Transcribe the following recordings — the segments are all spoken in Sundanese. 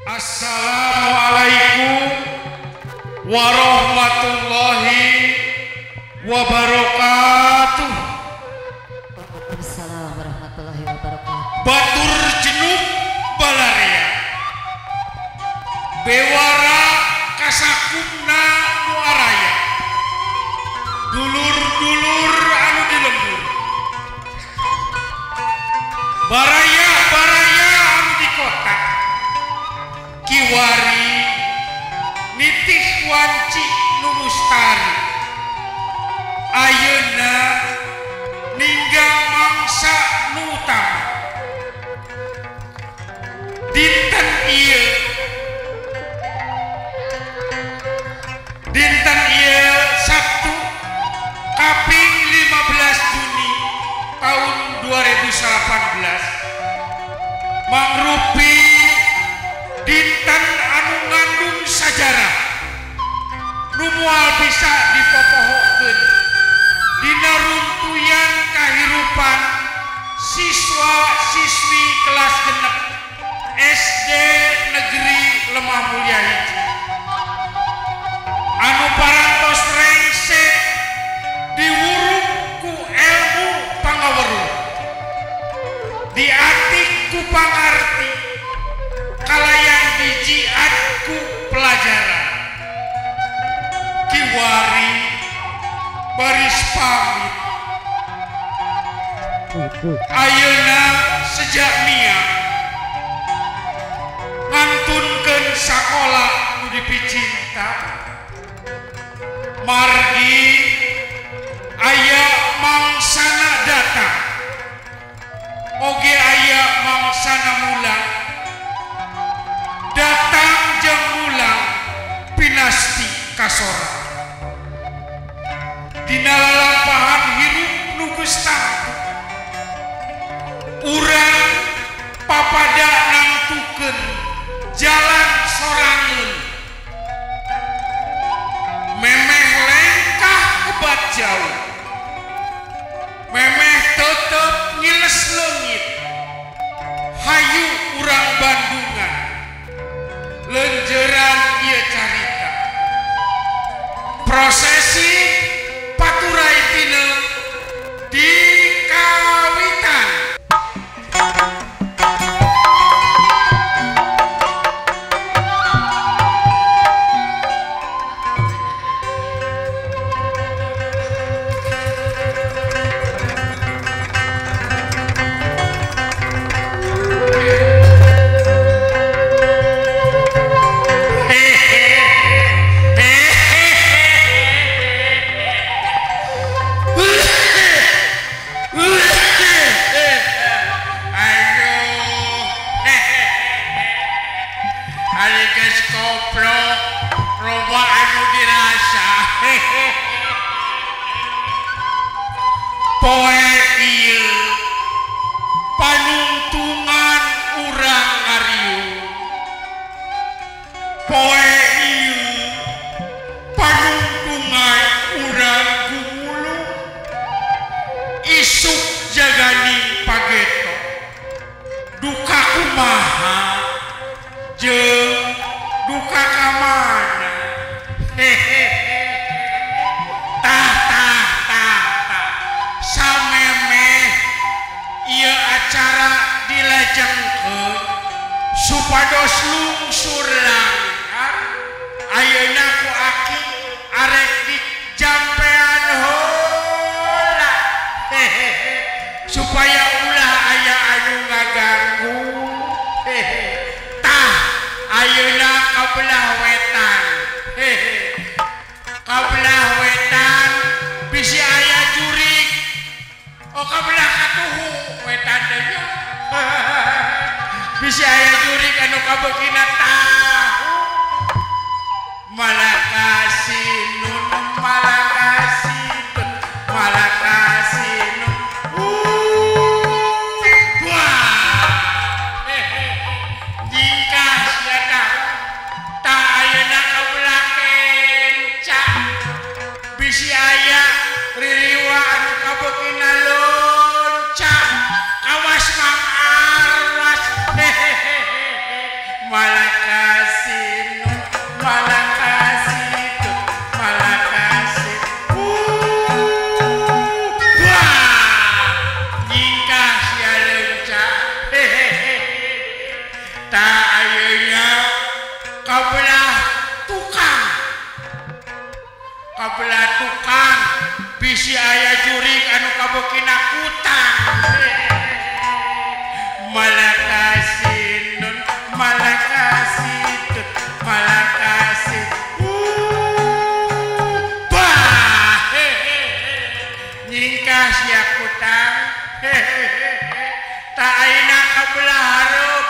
Assalamualaikum warahmatullahi wabarakatuh. Waalaikumsalam warahmatullahi wabarakatuh. Batur jenuk balarea bewara kasakumna nu araya, dulur-dulur anu di lembur, baraya-baraya anu di kota, kiwari nitih wanci nu mustari, ayeuna ninggang mangsa nu utama. Dinten ieu, dinten ieu Sabtu kaping 15 Juni tahun 2018 mangrupi dinten anu ngandung sajarah nu moal bisa dipopohokeun dina runtuyan kahirupan siswa-siswi kelas 6 SD Negeri Lemah Mulya 1 anu parantos rengse diwuruk ku ilmu pangaweruh, diatik ku pangarti, kalayan dijiat ku pelajaran. Kiwari baris pamit ayeuna sejak mia ngantunkeun sakola nu dipicinta, margi aya mangsana datang oge aya mangsana mulang, datang jeung mulang pinasti kasora. Dina lalampahan hirup nu geus tangtu, urang papada nangtukeun jalan sorangeun, memeh lengkah kebat jauh, memeh tetep ngiles leungit, hayu urang Bandungan lenjeran ieu carita. Prosesi paturai tina di kawitan. Poe ieu panungtungan urang ngariung, poe ieu panungtungan urang gumulung, isuk jaganing pageto duka kumaha jeung duka kamana. Hehehe tah tah tah tah samemeh ieu acara dilajengkeun supados lungsur langkar ayeuna ku aki arek dijampean heula. Hehehe supaya ulah aya anu ngaganggu. Hehe tah ayeuna ka belah wetan. Hehe ka belah wetan bisi aya jurig. Oh ka belah katuhu wetan deui. Bisi aya jurig anu kabeukina tahu. Malakasinun malakasinun malakasinun. Wah. Jingkah sia tahu. Tah ayeuna ka belah kenca bisi aya ririwa anu kabeukina lonca, kawas mang arwas. Hehehe. Malakasinun malakasitut malakasit. Wah, nyingkah sia leunca. Ta ayeuna kabelah tukang. Kabelah tukang bisi aya jurig anu kabukina kutang. Malakasinun malakasitut malakasit. Bah, nyingkah sia kutang. Ta ayeuna kabelah hareup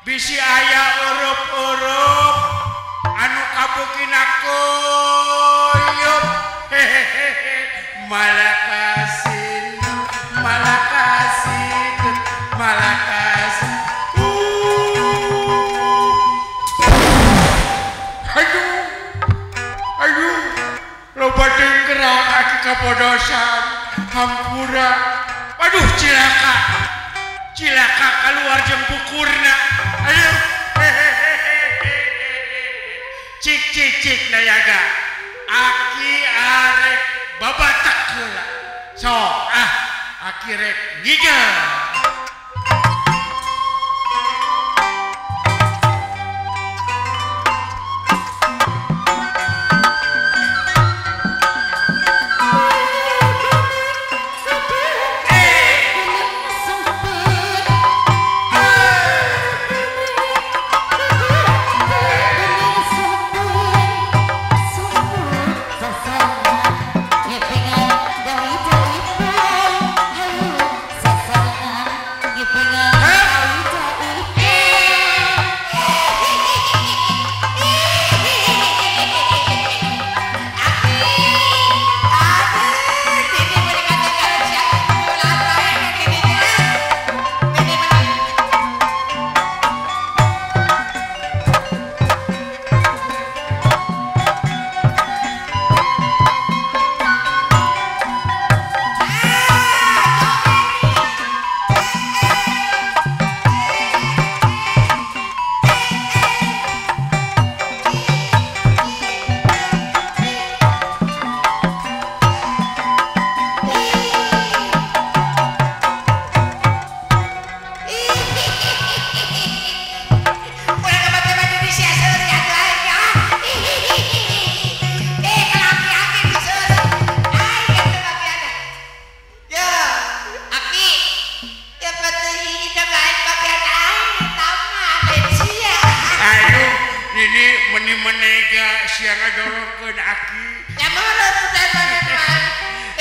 bisi aya urup-urup anu kabukina koyop. Malakasinun malakasitut malakasit. Aduh, aduh, loba dengkerak aki kabodosan hampura. Aduh, cilaka, cilaka keluar jeung bukurna. Aduh, cik cik cik nayaga, aki arek babatak heula. So ah, aki rek ngigel.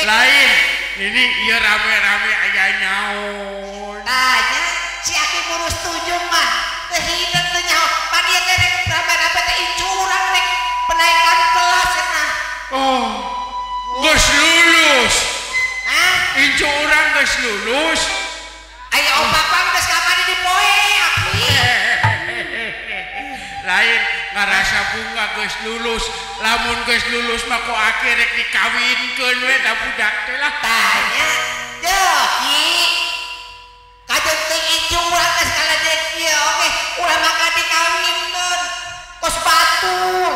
Lain ini iya rame-rame aya nyaon. Tanya si aki murus tunjung mah teu hideung teu nyaho. Pan ieu teh rek rame-rame teh incurang rek penaikan kelas cenah. Oh, geus lulus. Hah? Incu urang geus lulus. Aya opapang geus kamari di poe aki. Lain ngarasa bunga geus lulus. Lamun geus lulus mah ku aki rek dikawinkeun we da budak teh lah. Tanya deui ki. Kajeun teuing incu urang geus kaladeuk ieu oge ulah maka dikawinkeun. Kos batur.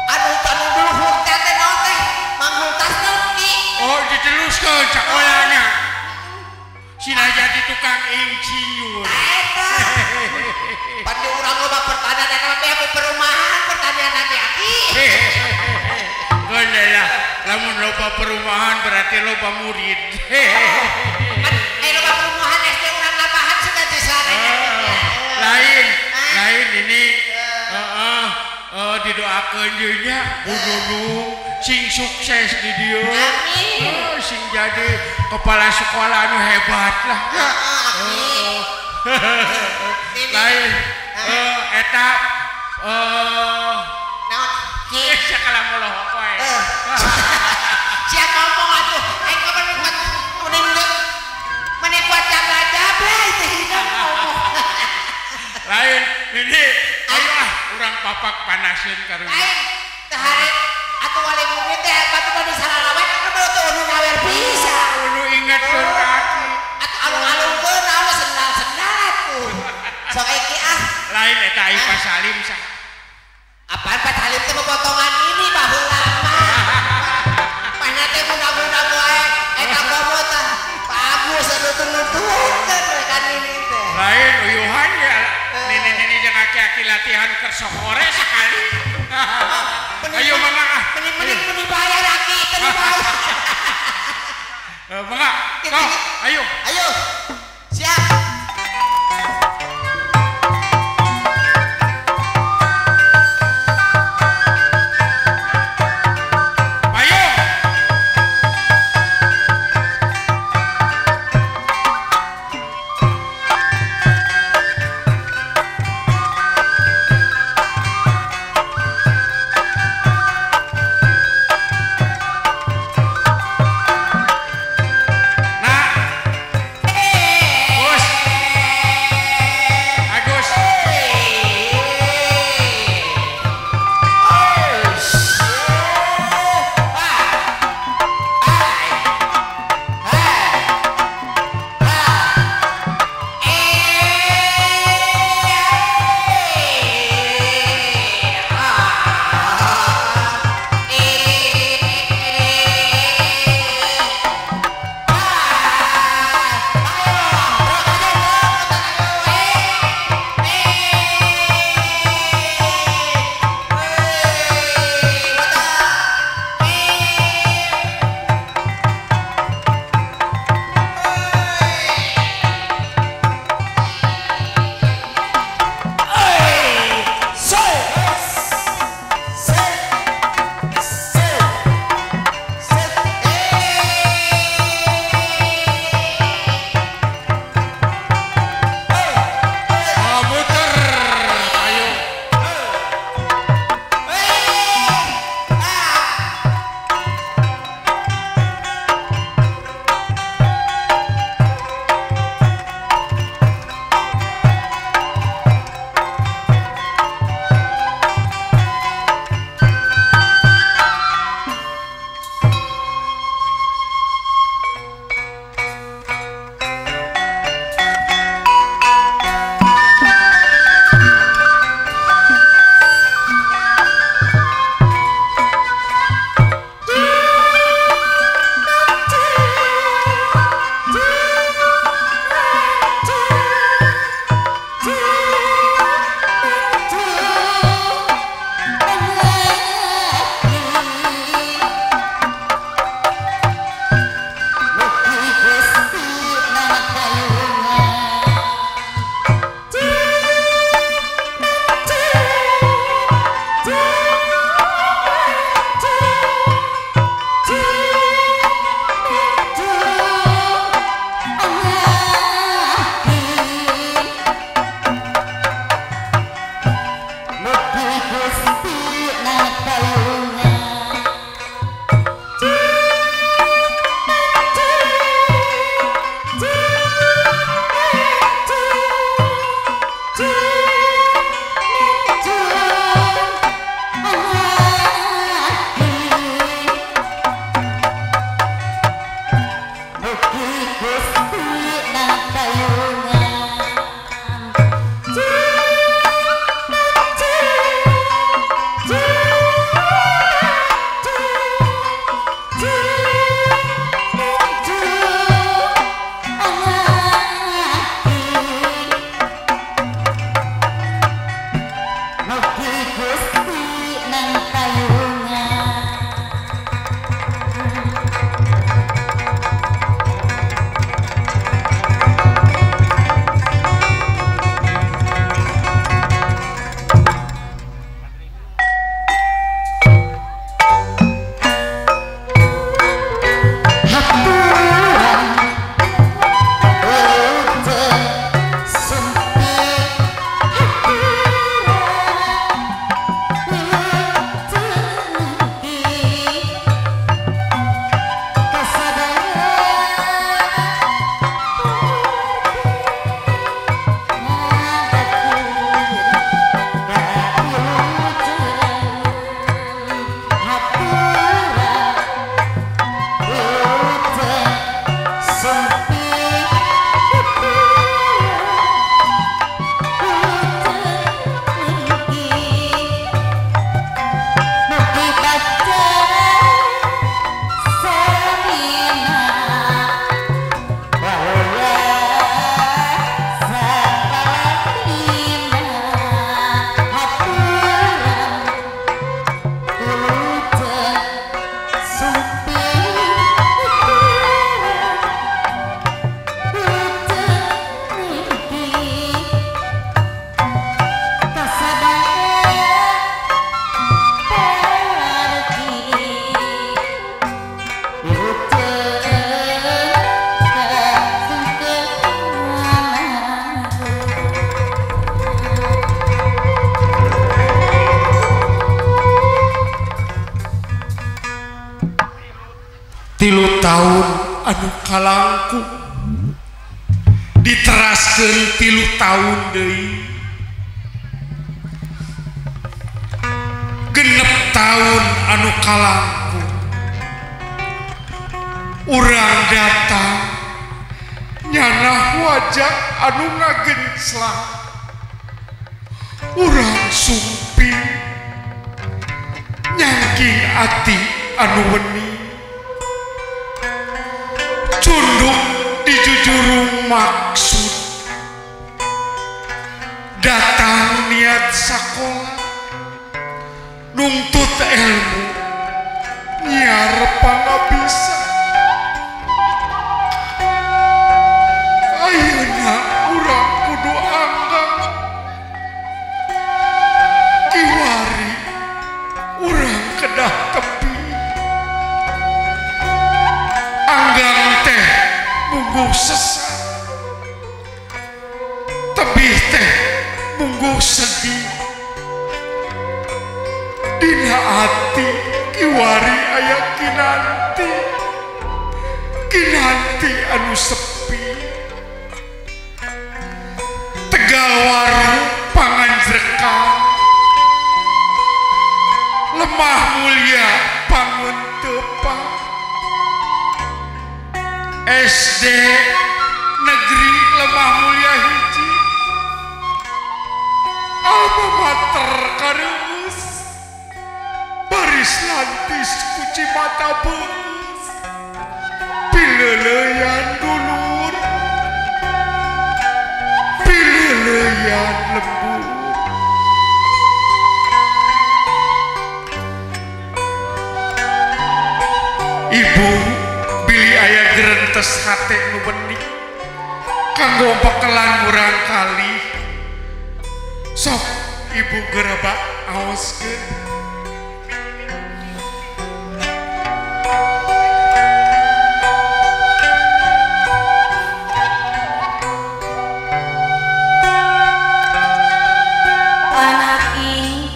Anu anu luhur teh teh naon teh? Manghultas naon ki? Oh, diteruskeun sakolana. Sina jadi tukang insinyur. Eta. Pan di urang loba pertanian mah beak perumahan pertanian nanti aki. Geuleuh lah, lamun loba perumahan berarti loba murid. Pan aya loba perumahan SD urang lapahan sudah di sana. Lain, lain ini heeh didoakeun deui nya Bu Nunung sing sukses di dieu. Amin. Sing jadi kepala sekolah anu hebat lah. Amin. Lain eta naon ki sakala molohok wae. Sia ngomong atuh aing mah mending mending kuat jabla-jabla itu hidup ngomong. Lain ini ayo ah urang papak panasin karunya. Lain teh hari atuh wali murid teh batu batu salalawet kan baru tuh unu ngawer bisa. Unu ingetkeun ka aki. Atuh alung-alungkeun naon sendal-sendal atuh. Sok iki ah. Lain Lain eta ai Pak Salim sah. Apaan Pak Salim teh potongan ini baheula mah. Pana teh mudah-mudah wae eta komo tah. Pak Agus anu nuturkeun we kan ini teh. Lain uyuhan ya. Nenek-nenek jeung aki-aki latihan keur sokore sekali. Ayo mangga ah. Meni bayar aki, meni bayar. Mangga. Sok, ayo. Ayo. Siap. Ooh. 3 tahun anu kalangkung diteraskeun 3 tahun deui 6 tahun anu kalangkung urang datang nyanah wajah anu ngagenclang urang sumping nyangking ati anu weni cunduk dijujurung maksud datang niat sakola nuntut ilmu nyiar pangabisa ayeuna urang kudu anggang kiwari urang kedah tepi anggang teh mungguh sesat tebih teh mungguh sedih dina ati kiwari aya kinanti kinanti anu sepi Tegalwaru panganjrekan Lemah Mulya pangunteupan SD Negeri Lemah Mulya 1 alma mater kareus baris lantis kuci mata beus pileleuyan dulur pileleuyan lembur. Ibu bilih aya gerentes hate nu bening kanggo pekelan murang kali sok ibu gerabak aoskeun. Anak ini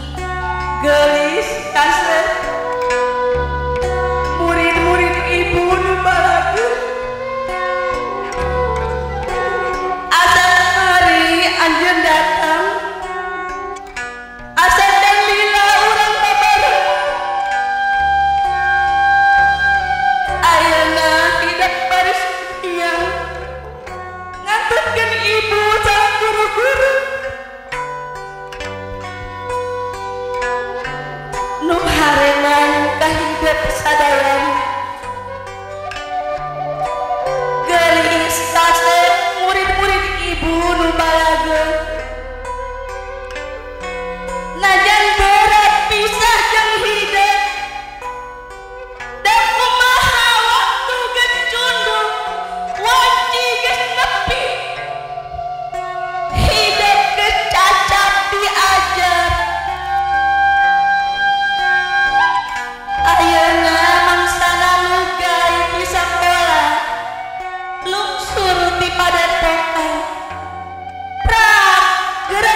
gelis kasep murid-murid ibu nu balageun asa hari anjeun datang asa dan lila urang babareng ayeuna hidup baris yang ngantunkeun ibu sareng guru-guru nu hareman kahidep sadayana geulis kasep murid-murid ibu nu balageun najan berat pisah jeung hidep da kumaha waktu geus cunduk wanci geus nepi hidep geus cacap diajar ayeuna mangsana lugay ti sakola lungsur ti padepokan prak geura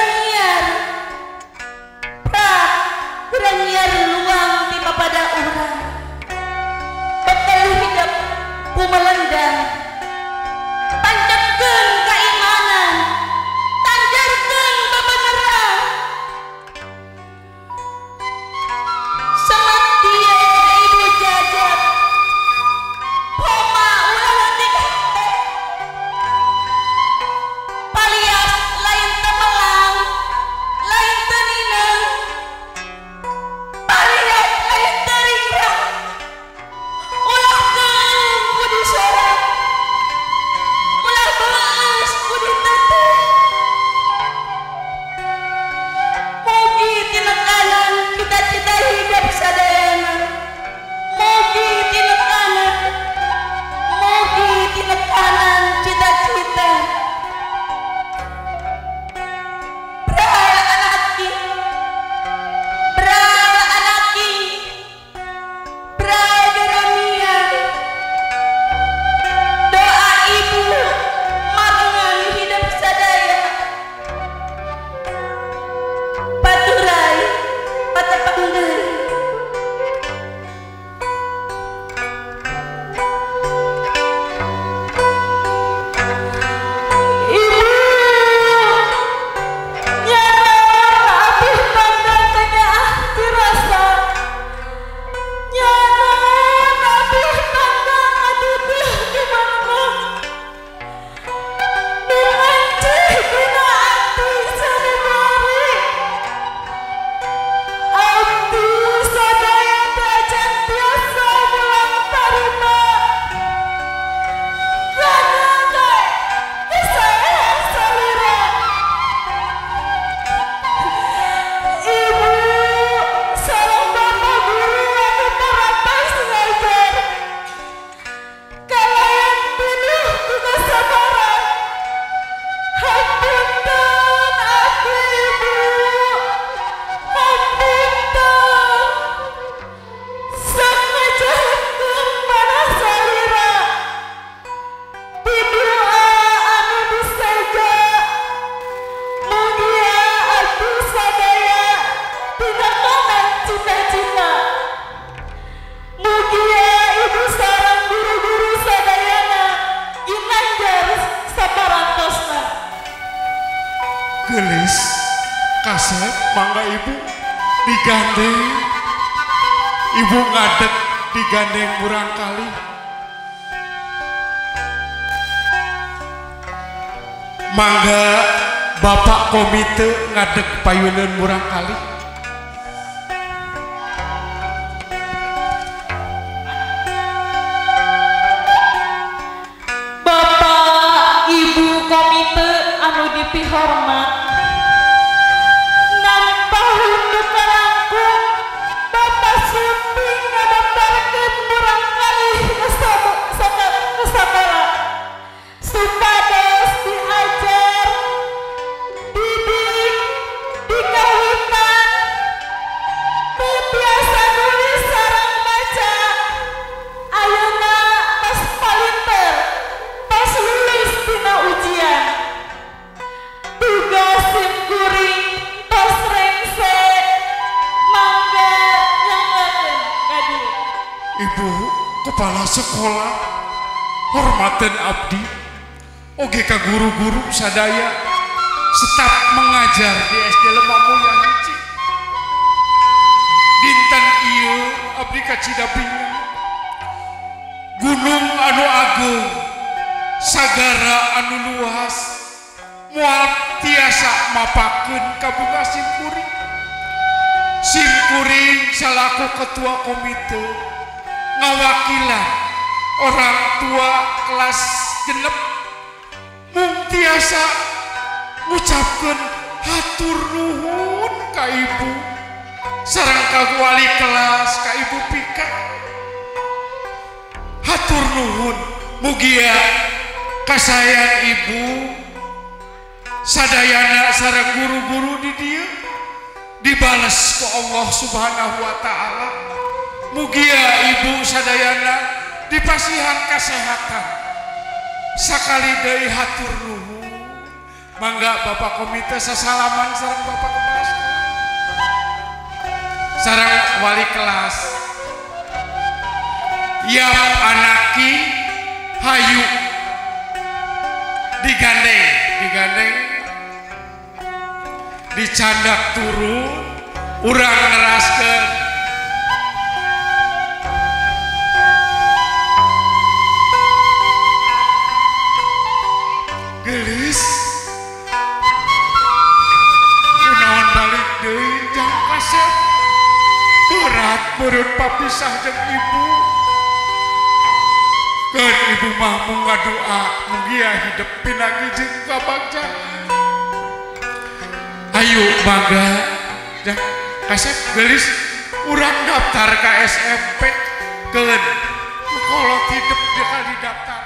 nyiar luang ti papada urang bekel hidep ku melendang pancetkeun kaimanan tanjarkeun bebeneran semet dia ibu jajab koma ulah leutik hate palias lain teu melang lain teu nineung palias lain teu ringrang ulah keung ku disorang ulah beus ku diteuteuy mugi tinekanan cita-cita hidup sadayana mugi tinekanan mugi tinekanan cita-cita Bral anaki bral anaki bral geramian doa ibu marengan hidup sadaya paturai patepang deui. Kasep mangga ibu digandeng, ibu ngadeg digandeng murangkali. Mangga bapak komite ngadeg payuneun murangkali. Bapak ibu komite anu dipihormat, nampa hundu kalangkung bapak sumping ngadaftarkeun murangkali ke sakola supados diajar, didik, dikawitan, teu tiasa nulis sareng maca. Ayeuna tos palinter, tos lulus dina ujian. Tugas sim kuring tos rengse, mangga nyanggakeun ka dieu. Ibu kepala sekolah, hormaten abdi oge ka guru-guru sadaya staf mengajar di SD Lemah Mulya hiji. Dinten ieu abdi kacida bingung. Gunung anu agung, sagara anu luas, moal tiasa mapakeun ka bunga simkuring. Simkuring salaku ketua komite ngawakilan orang tua kelas 6 mung tiasa ngucapkeun hatur nuhun ka ibu sareng ka wali kelas, ka ibu Pika. Hatur nuhun, mugia kasayan ibu sadayana sareng guru-guru di dieu dibales ku Allah Subhanahu wa taala. Mugia ibu sadayana dipasihan kesehatan. Sakali deui hatur nuhun. Mangga bapak komite sasalaman sareng bapak kepala sekolah sareng wali kelas. Yap anaki hayu digandeng, digandeng, dicandak turun, urang neraskeun. Gelis, kunaon balik deui jang kasep, berat beurut papisah jeung ibu. Keun ibu mah mung ngadoa mugia hidup pinanggi jeung kabagjaan. Ayo bangga jang kasep gelis, urang daftar ka SMP keun kolot hidup bakal didaftar.